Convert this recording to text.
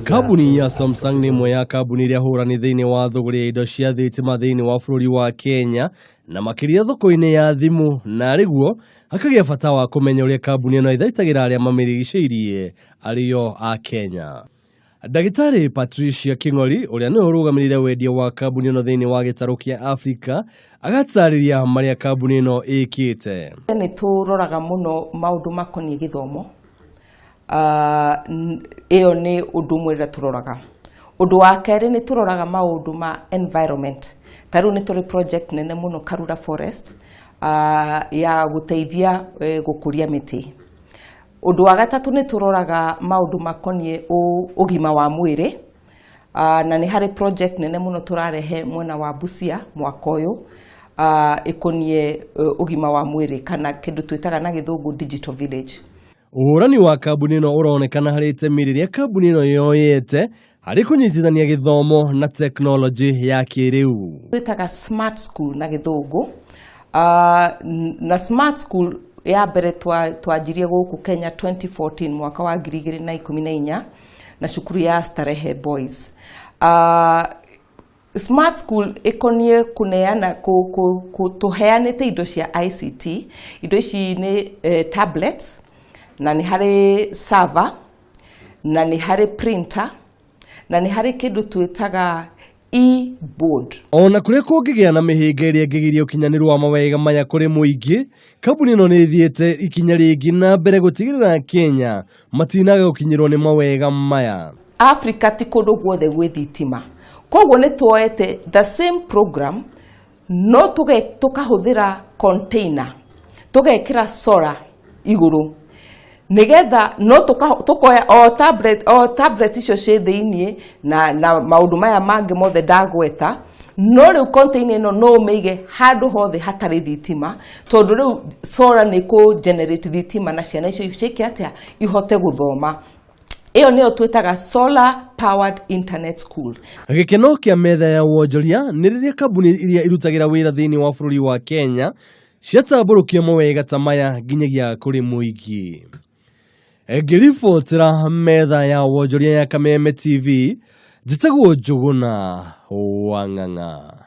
Kambuni ya Samsung nĩ ĩmwe ya kambuni iria hũrani thĩinĩ wa thũgũrĩ ya indo cia thitima thĩinĩ wa bũrũri wa Kenya na makĩria thoko-inĩ ya thimũ, na arĩ guo hakagĩa bata wa kũmenya ũrĩa kambuni ĩno ĩthaitagĩra arĩa mamĩrigicĩirie arĩo a Kenya. Ndagĩtarĩ Patricia King'ori, ũrĩa nĩwe ũrũgamĩrĩire wendia wa kambuni ĩno thĩinĩ wa gĩtarũ kĩa Afrika, agatarĩria marĩa kambuni ĩno ĩkĩte. Nĩ tũroraga mũno maũndũ makoniĩ gĩthomo. Ĩyo nĩ ũndũ ũmwe ũrĩa tũroraga. Ũndũ wa kerĩ, nĩ tũroraga maũndũ ma environment. Ta rĩu nĩ tũrĩ project nene mũno Karura Forest, ya gũteithia gũkũria mĩtĩ. Ũndũ wa gatatũ, nĩ tũroraga maũndũ makoniĩ ũgima wa mwĩrĩ, na nĩ harĩ project nene mũno tũrarehe mwena wa Busia mwaka ũyũ, ĩkoniĩ ũgima wa mwĩrĩ kana kĩndũ twĩtaga na Gĩthũngũ digital village. Ũhũrani wa kambuni ĩno ũronekana harĩ itemi rĩrĩa kambuni ĩno yoyete harĩ kũnyitithania gĩthomo na tekinoronjĩ ya kĩrĩu. Twĩtaga smart school na Gĩthũngũ, na smart school ya mbere twanjirie gũkũ Kenya 2014, mwaka wa 2014, na cukuru ya Starehe Boys. Smart school ĩkoniĩ kũneana tũheanĩte indo cia ICT. Indo ici nĩ tablets, na nĩ harĩ server, na nĩ harĩ printer, na nĩ harĩ kĩndũ twĩtaga e-board. Ona kũrĩa kũngĩgĩa na mĩhĩnga ĩrĩa ĩngĩgiria ũkinyanĩru wa mawega maya kũrĩ mũingĩ, kambuni ĩno nĩ ĩthiĩte ikinya rĩngĩ na mbere gũtigĩrĩra Kenya matinaga gũkinyĩrwo nĩ mawega maya. Africa ti kũndũ guothe gwĩ thitima, koguo nĩ tuoete the same program, no tũkahũthĩra container, tũgekĩra solar igũrũ, nigetha no tũkoya o tablet icio ciĩ thĩiniĩ na maũndũ maya mangĩ mothe ndagweta. No rĩu container ĩno no ũmĩige handũ hothe hatarĩ thitima, tondũ rĩu solar nĩ kũ generate thitima, na ciana icio ciĩke atĩa? Ihote gũthoma. Ĩyo nĩyo twĩtaga solar powered internet school. Gĩkeno kĩa metha ya wonjoria nĩ rĩrĩa kambuni iria irutagĩra wĩra thĩinĩ wa bũrũri wa Kenya ciatambũrũkia mawega ta maya nginyagia kũrĩ mũingĩ. Ngĩribotera metha ya wonjoria ya Kameme TV, njĩtagwo Njũgũna wa Ng'ang'a.